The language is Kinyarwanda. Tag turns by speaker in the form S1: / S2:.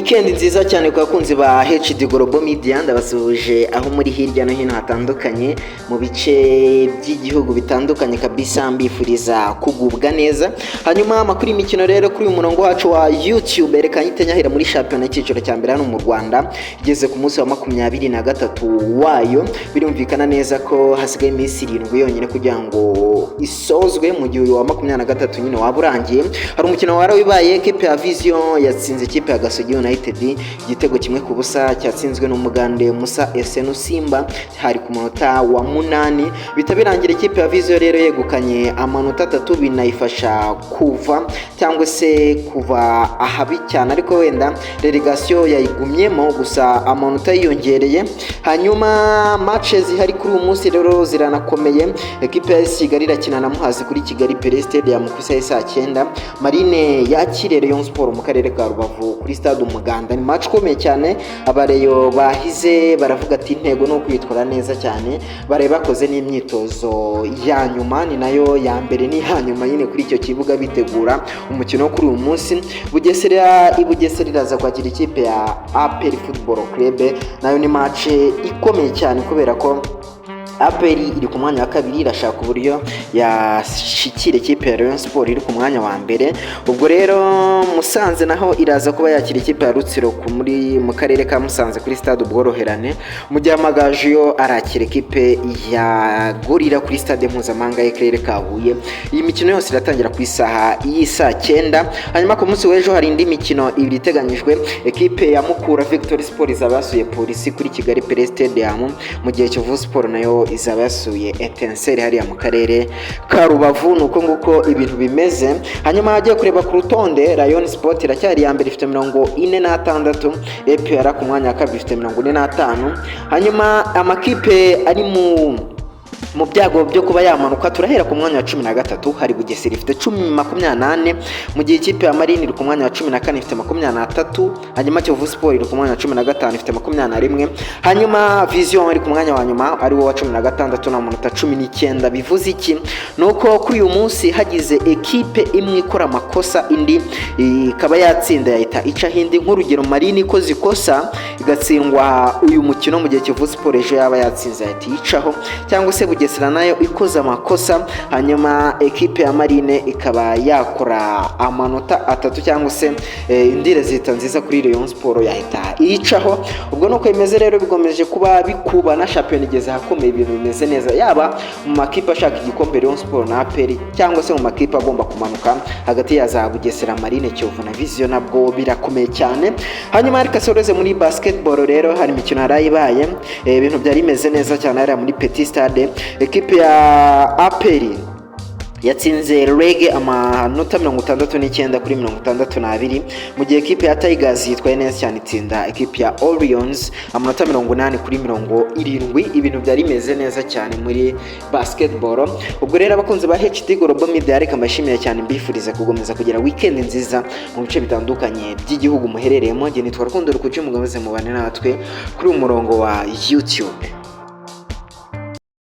S1: Weekend nziza cyane ku bakunzi ba HD Global Media. Ndabasuhuje aho muri hirya no hino hatandukanye mu bice by'igihugu bitandukanye kabisa, mbifuriza kugubwa neza. Hanyuma amakuru y'imikino rero kuri uyu murongo wacu wa YouTube, reka nyite nyahera muri shampiyona y'icyiciro cya mbere hano mu Rwanda, igeze ku munsi wa 23 wayo. Birumvikana neza ko hasigaye iminsi 7 yonyine kugira ngo isozwe, mu gihe uyu wa 23 nyine waba urangiye. Hari umukino warawibaye, ekipe ya Vision yatsinze ikipe ya Gasogi United igitego 1-0, cyatsinzwe n'Umugande Musa Esenu Simba, hari ku munota wa 8. Bita birangira ikipe ya Vision rero yegukanye amanota 3, binayifasha kuva cyangwa se kuva ahabi cyane, ariko wenda relegation yayigumyemo, gusa amanota yiyongereye. Hanyuma match zihari kuri uyu munsi rero ziranakomeye. Ekipe ya Kigali irakina na Muhazi kuri Kigali Pele Stadium ku isaha saa 9. Marine yakire Rayon Sport mu karere ka Rubavu kuri Stade Umuganda. Ni match ikomeye cyane. Abareyo bahize baravuga ati intego ni ukwitwara neza cyane. Bari bakoze n'imyitozo ya nyuma, ni nayo ya mbere ni ya nyuma nyine kuri icyo kibuga, bitegura umukino wo kuri uyu munsi. Bugesera i Bugesera iraza kwakira ikipe ya APR Football Club, nayo ni match ikomeye cyane kubera ko APR iri ku mwanya wa kabiri, irashaka uburyo yashikira ikipe ya Rayon Sport iri ku mwanya wa mbere. Ubwo rero Musanze naho iraza kuba yakira ikipe ya Rutsiro muri mu karere ka Musanze kuri Stade Ubworoherane, mu gihe Amagaju yo arakira ikipe ya Gorilla kuri Stade Mpuzamahanga y'Akarere ka Huye. Iyi mikino yose iratangira ku isaha y'isaa 9. Hanyuma ku munsi w'ejo hari indi mikino ibiri iteganyijwe. Ekipe ya Mukura Victory Sport izaba yasuye Polisi kuri Kigali Pele Stadium, mu gihe Kiyovu Sport nayo izaba yasuye Etincelle hariya mu karere ka Rubavu. Ni uko nguko ibintu bimeze. Hanyuma hagiye kureba ku rutonde, Rayon Sport iracyari iya mbere, ifite 46. APR ku mwanya wa kabiri ifite 45. Hanyuma amakipe ari mu byago byo kuba yamanuka, turahera ku mwanya wa 13, hari Bugesera ifite 24, mu gihe ikipe ya Marine iri ku mwanya wa 14 ifite 23. Hanyuma Kiyovu Sport iri ku mwanya wa 15 ifite 21. Hanyuma Vision iri ku mwanya wa nyuma, ari wo wa 16 n'amanota 19. Bivuze iki? Ni uko kuri uyu munsi hagize ekipe imwe ikora amakosa, indi ikaba yatsinda, yahita icaho indi. Nk'urugero, Marine ikoze ikosa igatsindwa uyu mukino, mu gihe Kiyovu Sport ejo yaba yatsinze, yahita iyicaho, cyangwa se Bugesera nayo ikoze amakosa, hanyuma ekipe ya Marine ikaba yakora amanota 3 cyangwa se indi résultat nziza kuri Rayon Sport, yahita iyicaho. Ubwo nuko bimeze rero, bigomeje kuba bikubana. Shampiyona igeze ahakomeye, ibintu bimeze neza, yaba mu makipe ashaka igikombe, Rayon Sport na APR, cyangwa se mu makipe agomba kumanuka hagati ya za Bugesera, Marine, Kiyovu na Vision, nabwo birakomeye cyane. Hanyuma reka soreze muri basketball rero, hari imikino yarayibaye, ibintu byari bimeze neza cyane hariya muri Petit Stade. Ekipe ya APR yatsinze REG amanota 69 kuri 62, mu gihe ekipe ya Tigers yitwaye neza cyane, itsinda ekipe ya Orions amanota 80 kuri 70. Ibintu byari bimeze neza cyane muri basketball. Ubwo rero abakunzi ba HD Global Media, reka mbashimire cyane, mbifuriza gukomeza kugira weekend nziza mu bice bitandukanye by'igihugu muherereyemo. Njye nitwa Rukundo Rukuce, mukomeze mubane natwe kuri uyu murongo wa YouTube.